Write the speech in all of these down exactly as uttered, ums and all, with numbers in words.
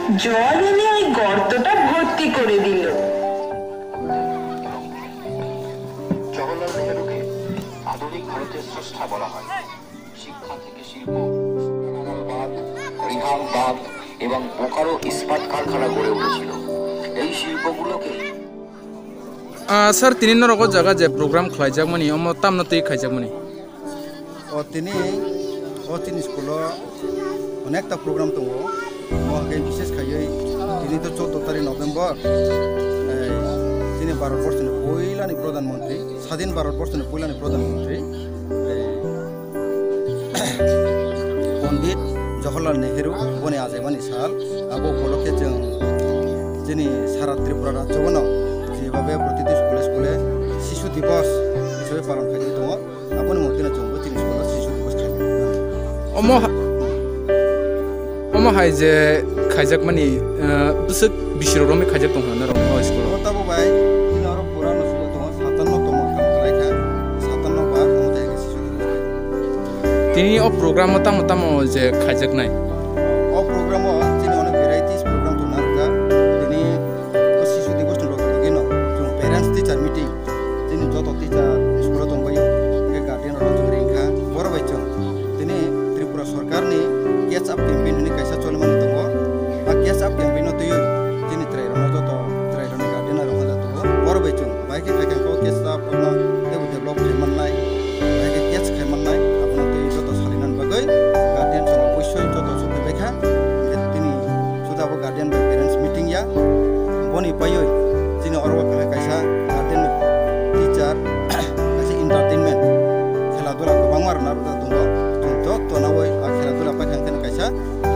জল এনে ওই গর্তটা ভর্তি করে দিল। জওহরলাল নেহেরুকে আধুনিক ভারতের স্রষ্টা বলা হয়। শিক্ষা থেকে শিল্প, সোনারবাদ, রিহানবাদ এবং বোকারো ইস্পাত কারখানা গড়ে উঠেছিল। এই শিল্পগুলোকে Ah, sir, tini norok o jaga je program khlaijakmani, omo tamno twi khaijakmani? O tini, o chini school o onekta program tongo. Omo hwnkhe bishesh khaiwi tini to choudo tarik November, eh, chini Bharat borso ni puila ni Pradhan Mantri, sadin Bharat borso ni puila ni Pradhan Mantri, eh, Pondit Jawaharlal Nehru boni ajaimani sal, abo upolokhe chwng chini sara Tripura rajyo bono jebhabe protiti skule skule Sishu Divas hisabe palon khaijak tongo, aboni moddhe no chwngbo chini skule Sishu Divas khaijak. Omo ha-, omo hai je khaijakmani, eh, bwswk bisirok romwi khaijak tong hwnwi norok o school o? Omo tabuk bai chini oro pura no sujak tongo, satanno tongma kam khlai kha, satanno bar omo tei Sishu Divas. Tini o program o tamo tamo je khaijaknai? O program o chini onek varieties program tong narwkjak. Tini o Sishu Divas ni loge loge no chwng parents teacher meeting, chini joto teacher school o tongbaio, hwnkhe guardian rok no chwng ring kha. Boro bai chwng tini Tripura sorkar ni Catch Up campaign hwnwi kaisa cholimani tongo. A Catch Up campaign no twiwi chini chwrai rok no joto chwrai rok ni guardian rok no joto boro bai chwng bai khe khai khe o Catch Up no teibo develop khai mannai, bai khe catch khai mannai, abono tei joto salinani bagwi guardian chwng obossoi joto sokwi bai kha. Hwnkhe tini suda bo guardian bai parents meeting ya, boni paiwi chini oro kaisa guardian teacher kaisa entertainment khela dula kwbangma rwna rwjak tongo. Chwng joto nawi a khela dula pai kha hwnkhe kaisa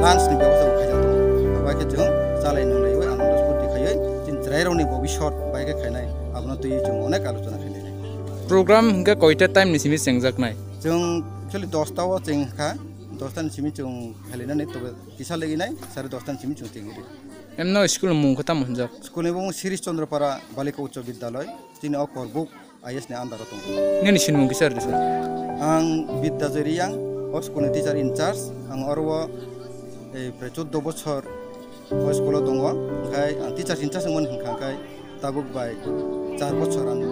lunch ni bebosta bo khaijak tongo. Abo hai khe chwng chalai nwnglaiwi anando spurti khaiwi chini chwrairokni bobisot bai khe khainai. Abono twiwi chwng onek alochona khainai. Program hwnkhe koita time ni simi chengjaknai? Chwng actually dosta o cheng kha, dosta ni simi chwng khailainani, tobe kisa leginai sare dosta ni simi chwng chengri. Emno school mung khe tamo hwnjak? School ni mung Sirish Chandra Para Balika Uccho Vidyalay, chini o Korbuk I S ni under o tongo. Nini sinimung kisa rwdi sir? Ang Bidya Joy Reang, o school ni teacher in charge. Ang oro o, eh, prai chuddo bochor o school o tongo, hwnkhe ang teacher in charge wngmani hwnkha hwnkhe tabuk bai char bochor ang